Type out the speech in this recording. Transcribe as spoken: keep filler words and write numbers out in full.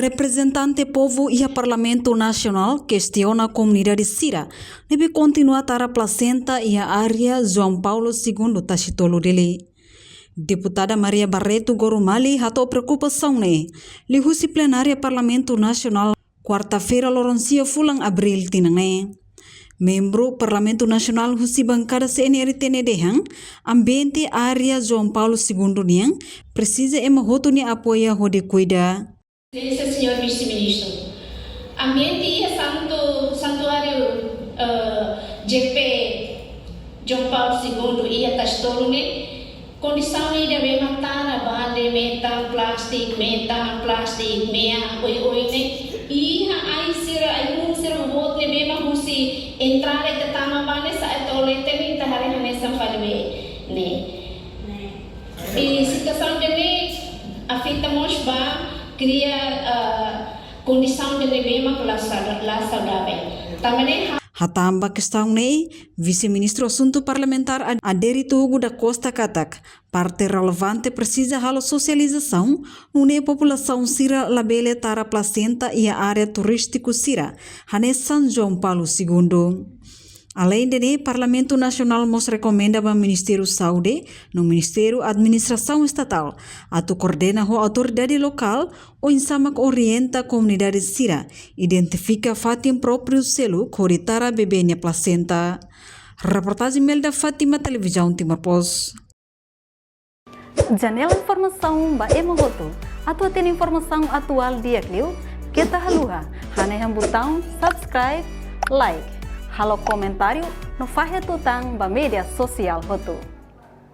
Reprezentante povu iha Parlamentu Nasionál kestiona komunidade sira ne'ebé kontinua tara plasenta iha área João Paulo Segundo, Tasitolu, Dili. Deputada Maria Barreto Gorumali hato'o preokupasaun ne'e liuhusi plenária Parlamentu Nasionál, kuarta-feira, loron sia fulan Abríl tinan ne'e. Membru Parlamentu Nasionál husi bankada C N R T ne'e dehan, ambiente área João Paulo Segundo nian presiza ema hotu nia apoia hodi kuida. Exelénsia, señór Vise-Ministru, ambiente iha santu-, santuáriu, eh, J P João Paulo Segundo iha Tasitolu ne'e, kondisaun ida ne'ebé mak tara balde, metan plástiku, metan plástiku, mean oioin ne'e. Iha ai sira, ai-hun sira boot ne'ebé mak husi entrada ita tama ba ne'e sa'e to'o leten ne'e ita haree hanesan fali bee ne'e. I situasaun ida-ne'e afeta mós ba kria, ah, kondisaun ida ne'ebé mak la sauda-, la saudavel. Tanba ne'e ha- Hatán ba kestaun ne'e, Vise-Ministru Asuntu Parlamentár Ad-, Adérito Hugo da Costa katak, parte relevante presiza halo sosializasaun, nune'e populasaun sira labele tara plasenta iha área turístiku sira, hanesan João Paulo Segundo. Aleinde ne'e, Parlamentu Nasionál mós rekomenda ba Ministériu Saúde no Ministériu Administrasaun Estatál atu koordena ho autoridade lokál oinsá mak orienta komunidade sira identifika fatin própriu seluk hodi tara bebé nia plasenta. Reportajen Melda Fátima, Televizaun Timor Post. Janela informasaun ba ema hotu. Atu hatene informasaun atuál di'ak liu, keta haluha hanehan butaun subscribe, like, halo komentáriu no fahe tutan ba média sosiál hotu.